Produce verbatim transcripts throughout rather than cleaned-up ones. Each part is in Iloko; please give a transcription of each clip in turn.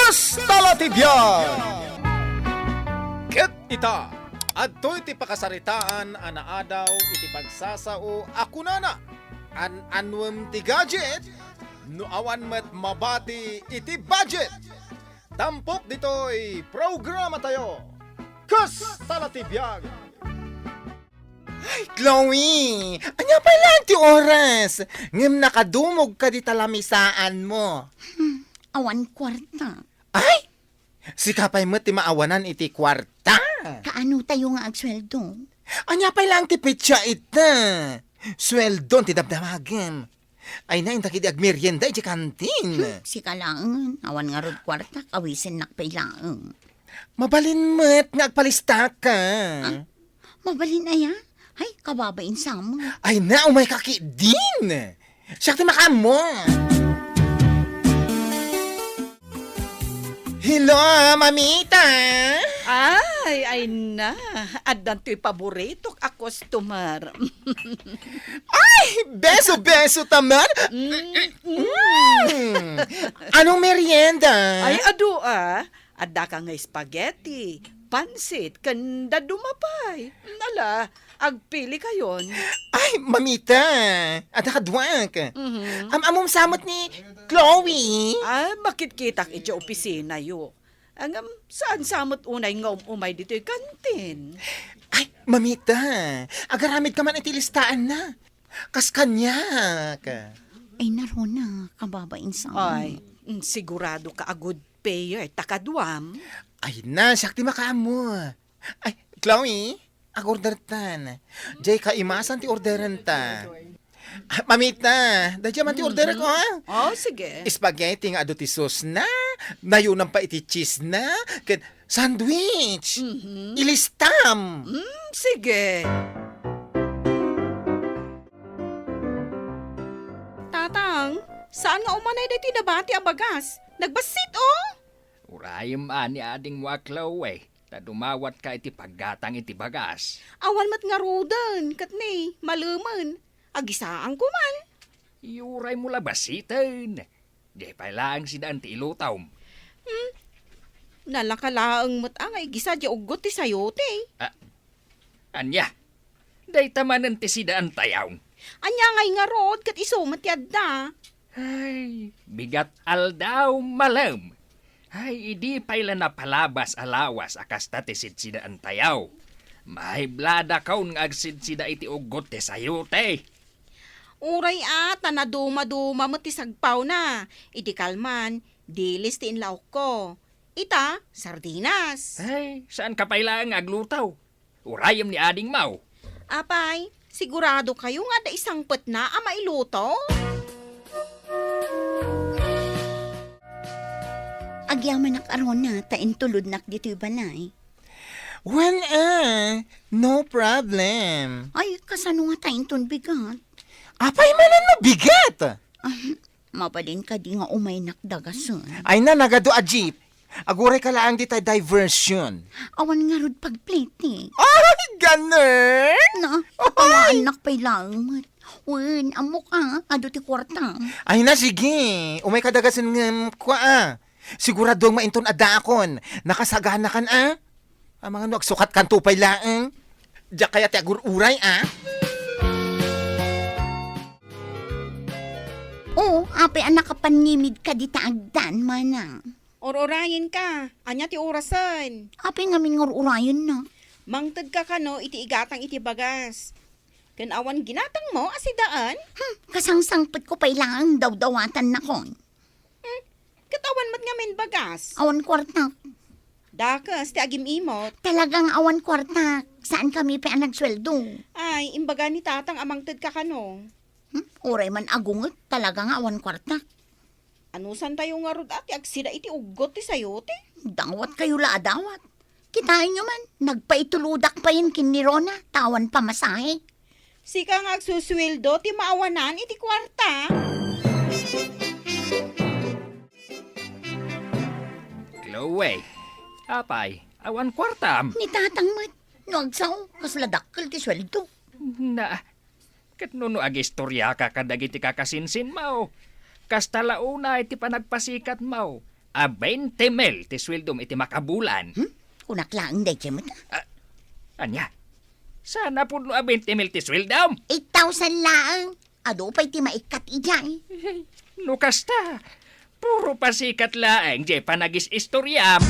Hasta la ti biag! Ket ita, adtoy ti pakasaritaan a naadaw iti pagsasao a kunana, an-annuem ti gadget, no awan met mabati iti budget. Tampok ditoy programatayo, Kasta la ti biag. Ay, Chloe, ania pay laeng ti oras? Ngem nakadumog ka dita lamisaanmo. Hmm, awan kuarta. Ay! Sika pay met ti maawanan iti kuarta. Kaano tayo nga agsueldo? Ania pay laeng ti petsa ita? Sueldon ti damdamagem. Ay na, inta kidi agmerienda iti kantin. Hmm, sika laeng, awan ngarud kuarta, kawisennak pay laeng. Mabalin met nga agpalistaka. Ah? Mabalin aya? Ay, kababain sa mo. Ay na, umay ka kidin. Siak ti makaammo. Hello, mamita! Ay, ay na. Addan toy paboritok a customer. Ay, beso-beso ta man! Mm, mm. Mm. Anong merienda? Ay, adu, ah. Adda ka nga spaghetti, pansit, ken dadduma pay. Ala, agpili kayon. Ay, mamita! Adda kaduak. Mhm. Am-amom sa met ni Chloe? Ah, makitkitak iti opisinayo. Ngem, saan sa met unay nga um-umay ditoy kantin? Ay, mamita! Agaramid ka man iti listaanna. Kas kaniak. Ay, naruna, kababain sa. Ay, mm, sigurado ka a good payer ta kaduam? Ay na, siak ti makaammo. Ay, Chloe, agordertan. Diay kaimasan ti orderenta. Ah, mamita, daydiay man ti orderko, ha? Oh, sige. Spaghetti nga adu ti sauce na, nayunan pa iti cheese na, ket sandwich. Mhm. Ilistam. Mm, sige. Tatang, saan nga umanay daytoy nabati a bagas? Nagbassit, oh! Urayem a ni adingmo a Chloe, ta dumawatka iti paggatang iti bagas. Awan met ngaruden, ket ni, malemen. Agisaanko man. Uraymo la bassiten. Di pay laeng sidaen ti ilutom. Hmm? Nalaka laeng met a nga igisa diay uggot ti sayote. Ah, ania? Dayta manen ti sidaentayo. Ania ngay ngarud ket isu met ti adda? Ay, bigat aldaw, malem. Ay, idi pay la napalabas a lawas a kasta ti sidsidaentayo. Maibladakon nga agsidsida iti uggot ti sayote. Uray a, ta naduma-duma met ti sagpawna. Idi kalman, dilis ti inlaokko. Ita, sardinas. Ay, saanka pay laeng nga agluto? Urayem ni adingmo. Apay, sigurado kayo nga adda isangpetna a mailuto? Agyamanak a runa ta intulodnak ditoy balay. Wen, eh, no problem. Ay, kasano nga ta inton bigat? Apay manen no bigat? Ah, mabalin kadi nga umaynak dagasen? Ay na, nagadu a jeep. Aguray ka laeng dita diversion. Awan ngarud pagpletik. Ay, ganen? Na, awaannak pay laeng met. Wen, ammok a, adu ti kuarta. Ay na, sige. Umay ka dagasen ngem kua a. Siguraduem nga inton addaakon, nakasaganakan a. Amangan no agsukatkanto pay laeng. Diak kayat ti agur-uray a. Oo, apay a nakapanimid ka dita agdan, manang. Ur-urayen ka. Ania ti orasen? Apay ngamin nga ur-urayen na? Mangted ka kano iti igatang iti bagas. Ken awan ginatangmo a sidaen? Hmm, kasangsangpetko pay laeng dawdawatannakon. Hmm, ket awan met ngamin bagas? Awan kuartak. Dakes ti agim-imot. Talaga nga awan kuartak. Saankami pay a nagsueldo. Ay, imbaga ni tatang a mangted ka kano. Hmm, uray man agunget, talaga nga awan kuartak. Anusantayo ngarud a ti agsida iti uggot ti sayote? Dawatkayo la a dawat. Kitaenyo man, nagpaitulodak payen ken ni Rona, ta awan pamasahe. Sika nga agsusueldo ti maawanan iti kuarta. Chloe, apay, awan kuartam? Ni tatang met, no agsao, kasla dakkel ti sueldo. Na, ket no, no agistoriaka kadagiti kakasinsinmo, kasta la unay ti panagpasikatmo, A, twenty mil ti suweldom iti makabulan. Hmm? Kunak laeng daytoy met. Ah, ania? Saan a pudno a twenty mil ti suweldom? Eight thousand laeng. Adu pay ti maikkat idiay. No kasta, puro pasikat laeng diay panagis-istoriam.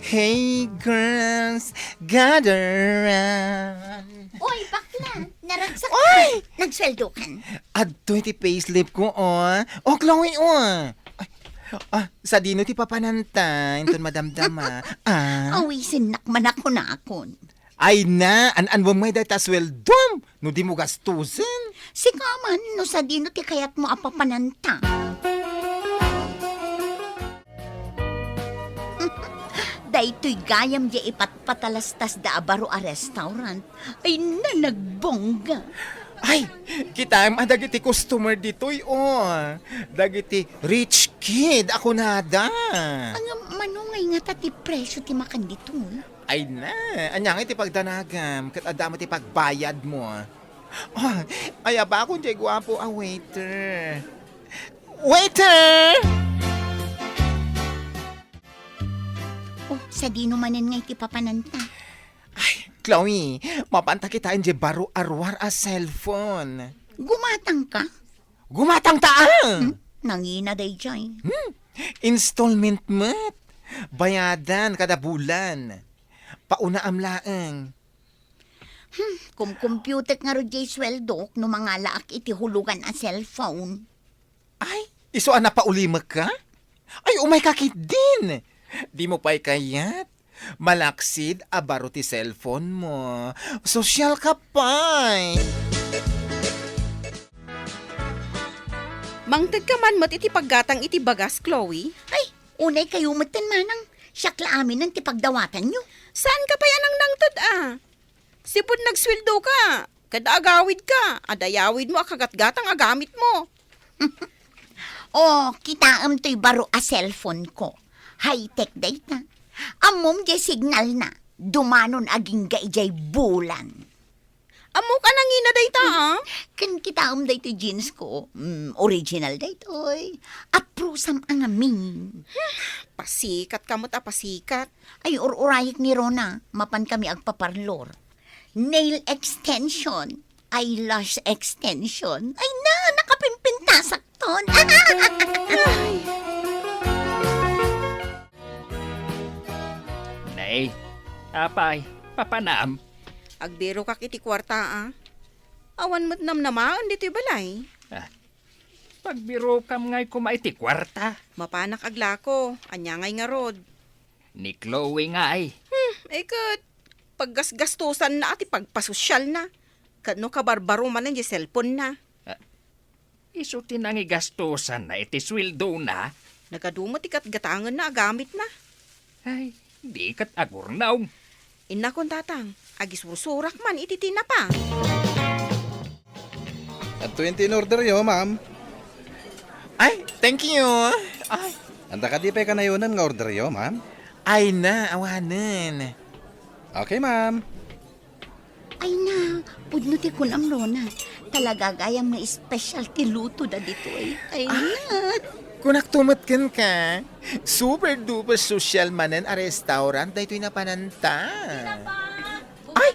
Hey, girls, gather round. Oy, bakla, naragsak ka. Oy! Nagsuweldo kan? Adtoy ti payslip ko, oh. Oh, Chloe, oh. Ay, ah, sadino ti papananta? Inton madamdama. Ah. Awisennak man a kunakon. Ay na, an-anwem ngay dayta suweldom no dimo gastusen. Sika man, no sadino ti kayatmo a papananta? Daytoy gayam diay ipatpatalastasda a baro a restaurant. Ay na, nagbongga. Ay, kitaem a dagiti customer ditoy, oh. Dagiti rich kid a kunada. Ngem mano ngay ngata ti presio ti makan ditoy? Ay na, ania ngay ti pagdanagam, ket adda met ti pagbayadmo. Oh, ayabakon diay guapo a waiter. Waiter! Oh, sadino manen ngay ti papananta? Ay, Chloe, mapanta kitaen diay baro a ruar a cellphone. Gumatang ka? Gumatang ta, ah! Hmm? Nangina daydiay. Hmm? Installment met. Bayadan kada bulan. Paunaam laeng. Hmm, kumkumpiutek ngarud diay suweldok no mangalaak iti hulugan a cellphone. Ay, isu a napaulimekka? Ay, umayka ketdin. Dimo pay kayat? Malaksid a baro ti cellphone mo. Sosyal ka pay. Mangted ka man met iti paggatang iti bagas, Chloe? Ay, unay kayo metten, manang. Siak la aminen ti pagdawatanyo. Saan ka pay a nangnangted, a? Sipud nagsueldo ka, ket agawid ka, adda yawid mo a kagatgatang a gamit mo. Oh, kitaem toy baro a cellphone ko. High-tech dayta. Ammom diay signal na. Dumanon agingga idiay bulan. Ammok a nangina dayta, a? Ken kitaem daytoy jeans ko. Mm, original daytoy. Aprusam a ngamin. Pasikat ka met a pasikat. Ay, ur-urayek ni Rona. Mapan kami agpaparlor. Nail extension, eyelash extension. Ay na, nakapimpintasak ton. Nay, apay, papanam? Agbirokak iti kuarta, a. Awan met namnamaen ditoy balay. Ah, pagbirokam ngay koma iti kuarta. Mapanak aglako, ania ngay ngarud? Ni Chloe ngay. Hmm, iket, paggasgastosanna a ti pagpasosyalna, ket no kabarbaro manen ti cellphone-na. Ah, isu ti nangigastosanna iti sueldona. Nagadu met ti gatgatangenna a gamitna. Ay, di ket agurnong. Innakon, tatang, agisursurak man iti tinapa. Adtoyen ti in-orderyo, ma'am. Ay, thank you. Ay. Anta kadi pay kanayonan nga orderyo, ma'am? Ay na, awanen. Okay, ma'am. Ay na, pudno ti kunam, Rona. Talaga gayam nga espesyal ti luto da ditoy. Ay na. Kunakto met kenka, super duper sosyal manen a restaurant daytoy napananta. Ay!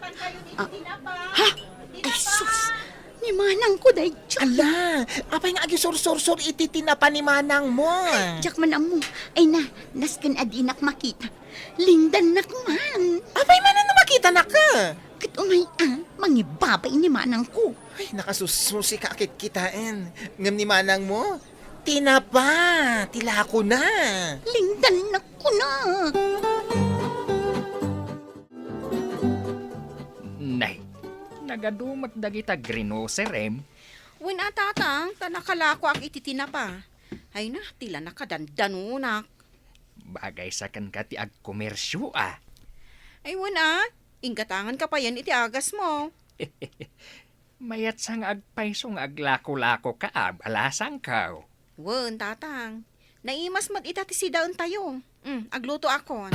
Ah, ha? Ay, sus! Ni manangko daytoy. Ala, apay nga agisursor-sor iti tinapa ni manangmo? Diak man ammo. Ay na, nasken a dinak makita. Lingdannak man. Apay manen no makitanaka? Ket umay a, mangibabay ni manangko. Ay, nakasussusi ka a kitkitaen. Ngem ni manangmo, tinapa, ti lakona. Lingdannak kuna. Nay, nagadu met dagita grinoserem? Wen a, tatang, ta nakalakoak iti tinapa. Ay na, ti la nakadandanonak. Bagay sa kenka ti agkomersio, a. Ay, wen a, inggatangan ka payen iti agasmo. Mayat sa nga agpayso nga aglako-lako ka, a, balasangko. Wen, tatang. Naimas met ita ti sidaentayo. Mm, aglutoakon.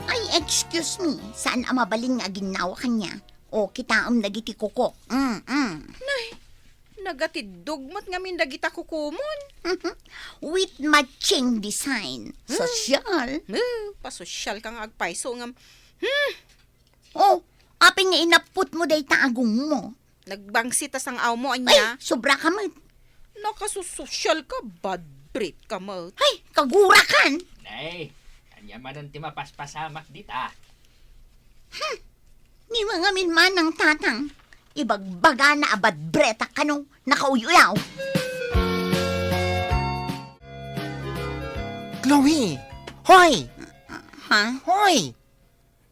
Ay, excuse me. Saan a mabalin nga aginnawa kaniak? O, kitaem dagiti kukok. Mm, mm. Nay, nagatiddog met ngamin dagita kukomon. With matching design. Hmm. Sosyal. Eh, pasosyal ka nga agpayso ngem. Hmm. Oh, apin nga inappot mo dayta agongmo? Nagbangsit ta sang-awmo, ania? Ay, sobra ka met. Nakasusosyal ka, bad breath ka met. Ay, kagurakan! Nay, ania manen ti mapaspasamak dita? Hmm. Ni mangamin manang tatang, ibagbagana a bad breath a kano, nakauyaw. Chloe! Hoy! Ha? Hoy!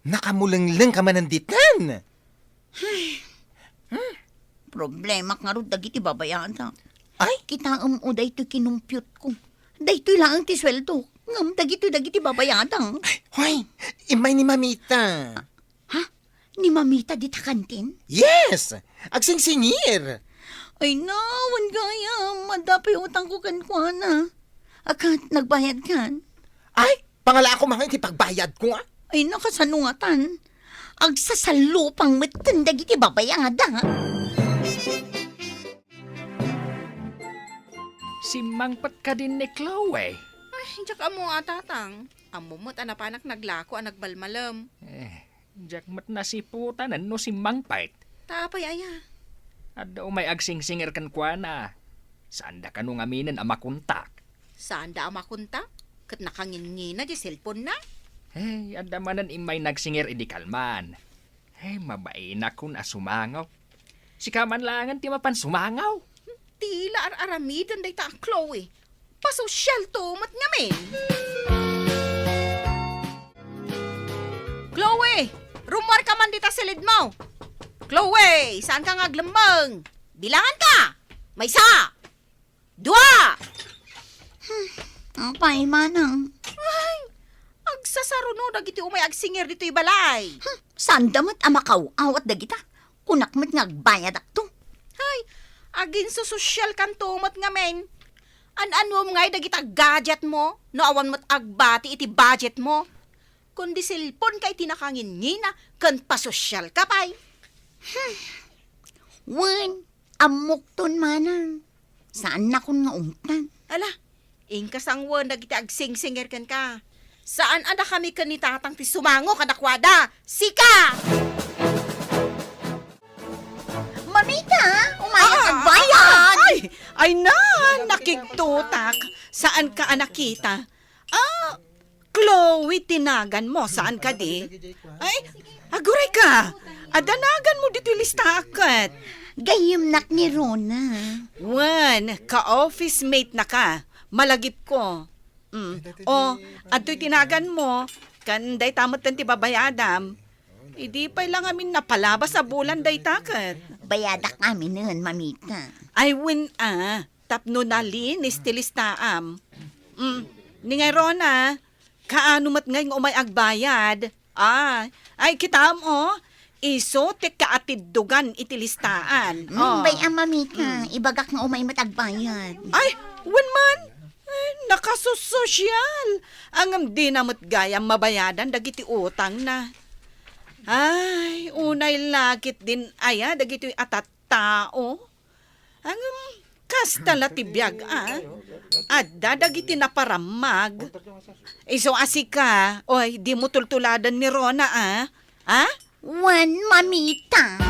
Nakamulengleng ka manen ditan? Ay, hmm? Problemak ngarud dagiti babayadak. Ay? Kitaem o daytoy kinumpyutko. Daytoy laeng ti sueldo. Ngem dagitoy dagiti babayadak. Ay, hoy, immay ni Mamita. Ha? Ni Mamita dita kantin? Yes! Agsingsingir! Ay, nawan gayam. Adda pay utangko kenkuana. Akat, nagbayad kan? Ay, pangalaak man iti pagbayadko, a? Ay, nakasano ngatan? Agsasalupang metten dagiti babayada. Simmangpet kadin ni Chloe? Ay, diak ammo a, tatang. Ammo met a napanak naglako a nagmalmalem. Eh, diak met nasiputanen no simmangpet. Ta apay aya? Adda umay agsingsingir kenkuana. Saanda kano ngaminen a makontak. Saanda a makontak? Ket nakangingina di cellphone-na? Hey, adda manen immay nagsingir idi kalman. Hey, mabainakon a sumangaw. Sika man laengen ti mapan sumangaw. Ti la ar-aramiden dayta a Chloe. Pasosyalto met ngamin. Chloe, rummuarka man dita silidmo. Chloe, saanka nga aglemmeng? Bilanganka. Maysa. Dua! Hmm, apay, manang? Ay, agsasaruno dagiti umay agsingir ditoy balay. Hmm, saanda met a makaw-awat dagita. Kunak met nga agbayadakto. Ay, aginsusosyalkanto met ngamin. An-anuem ngay dagita gadget mo no awan met agbati iti budget mo? Kundi cellphone ka iti nakangingina ken pasosyal ka pay. Hmm. Wen, ammokton manang. Saannakon nga umtan. Ala, inka sanguen dagiti agsingsingir kenka. Saan a dakami ken ni tatang ti sumango kadakuada. Sika! Mamita, umayat agbayad! Ay! Ay na! Nakigtutak! Saanka a nakita? Ah, Chloe ti naganmo, saan kadi? Ay, aguray ka! Adda naganmo ditoy listaak ket. Gayyemnak ni Rona. Wen, ka-office mate na ka. Malagipko. Mm. O, adtoy ti naganmo, ken dayta metten ti babayadam. Idi pay la ngamin napalabas a bulan dayta ket. Bayadak aminen, mamita. Ay, wen a, tapno nalinis ti listaam. Mm, ni ngay Rona, kaano met ngay nga umay agbayad? Ah, ay, kitaem, o. Isu ti kaatiddogan iti listaan. Mm, o. Bay-am, mamita. Mm. Ibagak nga umay met agbayad. Ay, wen man. Ay, nakasusosyal. Ngem dina met gayam mabayadan dagiti utangna. Ay, unay la ketdin aya dagitoy a tattao. Ngem, kasta la ti biag, a. Adda dagiti naparammag. Isu a sika, oy, dimo tultuladen ni Rona, a. Ha? Wen, mamita.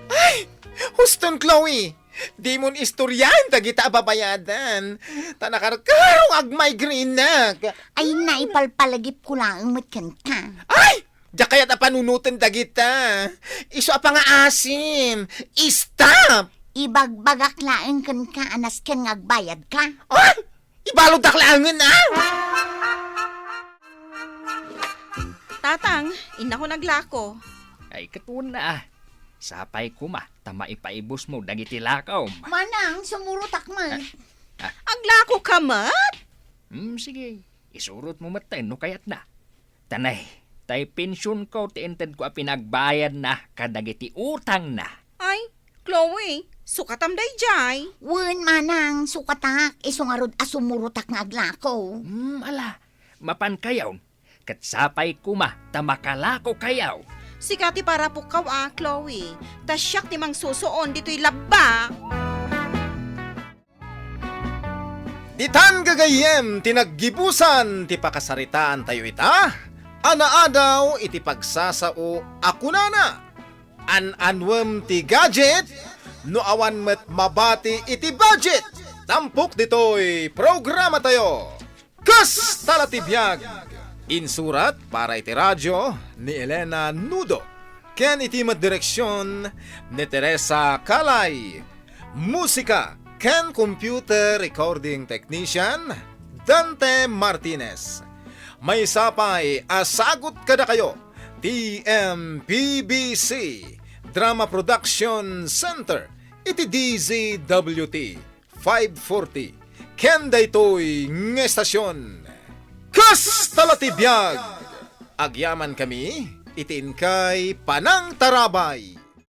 Ay! Huston, Chloe! Dimon istoryaen dagita a babayadan. Ta nakarkaro nga agmigraineak. Ay, naipalpalagipko laeng met kenka. Ay! Diak kayat a panunoten dagita. Isu a pangaasim. Stop! Ibagbagak laeng kenka a nasken nga agbayadka. Ay! Ibaludtak laengen, a! Tatang, innakon aglako. Ay, ket wen a. Sapay koma ta maipaibusmo dagiti lakom. Manang, sumurotak man. Ah, ah. Aglakoka met? Hmm, sige. Isurotmo met no kayatna. Tanay, tay pensionko ti intedko a pinagbayadna kadagiti utangna. Ay, Chloe, sukatam daydiay. Wen, manang, sukatak, isu ngarud a sumurotak nga aglako. Hmm, ala, mapankayon, Ket sapay koma ta makalakokayaw. Sika ti parapokkaw a, Chloe, ta siak ti mangsusuon ditoy labba. Ditan gagayyem ti naggibusan ti pakasaritaantayo ita, a naadaw iti pagsasao a kunana, an-anuem ti gadget no awan met mabati iti budget. Tampok ditoy programatayo. Kasta la ti biag! Insurat para iti radio ni Elena Nudo, ken iti met direksion ni Teresa Calay. Musika ken computer recording technician, Dante Martinez. Maysa pay a sagut kadakayo ti M P B C Drama Production Center iti D Z W T five forty, ken daytoy nga estasion. Kasta la ti biag! Agyamankami iti inkay panangtarabay.